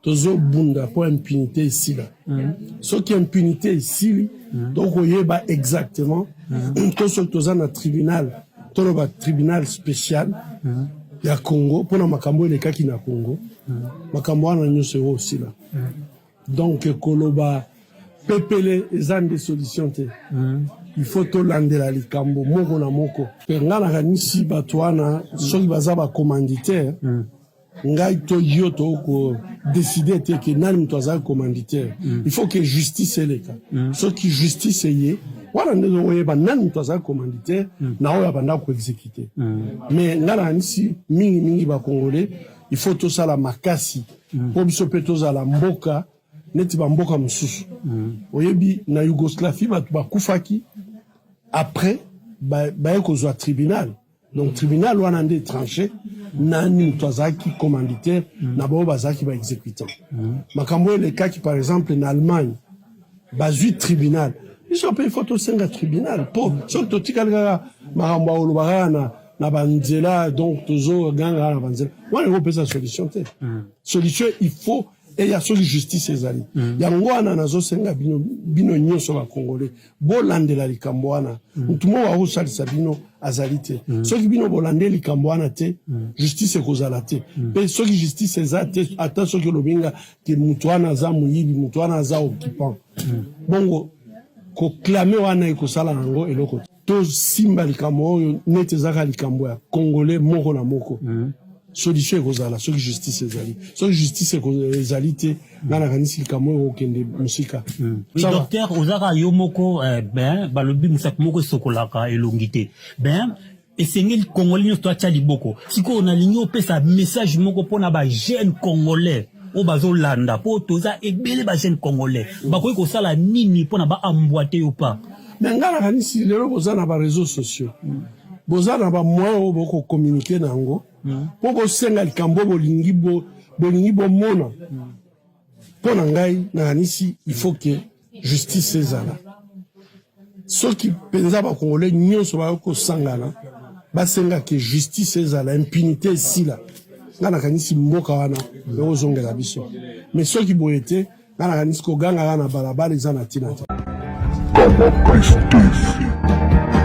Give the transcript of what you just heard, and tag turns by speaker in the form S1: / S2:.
S1: Tozobunda mpo impunité esila. Soki impunité esili, tokoyeba exactement to soki toza na tribunal, toloba tribunal spécial ya Congo mpona makambo elekaki na Congo, makambo wana nyonso ekosila. Donc koloba pepele eza nde solution te. Il faut tolandela likambo moko na moko. Mpe ngai nakanisi bato wana, soki baza bacommanditaire, ngai to yo tokodécider te ke nani moto azali commanditaire. Il faut que justice eleka. Soki justice eye wana, nde tokoyeba nani moto azali commanditaire na oyo abanda koexécuter. Mais ngai nakanisi mingimingi, bacongolais, il faut tosala makasi mpo biso mpe tozala mboka neti bamboka mosusu. Oyebi, na Yougoslavie bato bakufaki, après baye kozwa tribunal. Donc tribunal wana nde tranché nani moto azalaki commanditaire na bango, bazalaki baexécutant. Makambo oyo elekaki par exemple na Allemagne, bazwi tribunal. Biso mpe il faut tosenga tribunal, mpo soki totikali kaka makambo ya koloba kaka na banzela, donc tozoganga kaka na banzela wana, ekopesa solution te. Solution, il faut eya soki justice ezali. Yango wana nazosenga bino, bino nyonso bacongolais, bolandela likambo wana. Motu moko akosalisa bino azali te. Soki bino bolande likambo wana te, justice ekozala te. Mpe soki justice eza te, ata soki olobi nga ke motu wana aza moyibi, motu wana aza occupant, bongo koclamer wana ekosala yango eloko te. Tosimba likambo oyo neti ezaka likambo ya congolais moko na moko. Solution ekozala soki justice ezali. Soki justice ezali te, ngai nakanisi likambo oyo ekokende mosika.
S2: Oui, docteur, ozaka yo moko, ben balobi mosapi moko esokolaka elongi te. Ben esengeli congolais nyonso toatya liboko. Sikoyo nalingi opesa message moko mpona bajeune congolais oyo bazolanda, mpo toza ebele. Bajeune congolais bakoki kosala nini mpona baemboîter yo pa?
S1: Mais ngai nakanisi lelo boza na baréseaux sociaux, boza na bamoyen oyo bokocommuniquer na yango mpo bosenga likambo bolingi bolingi bomona. Mpo na ngai nakanisi il faut que justice ezala. Soki mpenza bacongolais nyonso bakoki kosangana, basenga ke justice ezala, impunité esila, ngai nakanisi mboka wana ekozongela biso. Mais soki boye te, ngai nakanisi koganga kaka na balabala eza na ntina te.
S3: Congo Plus TV.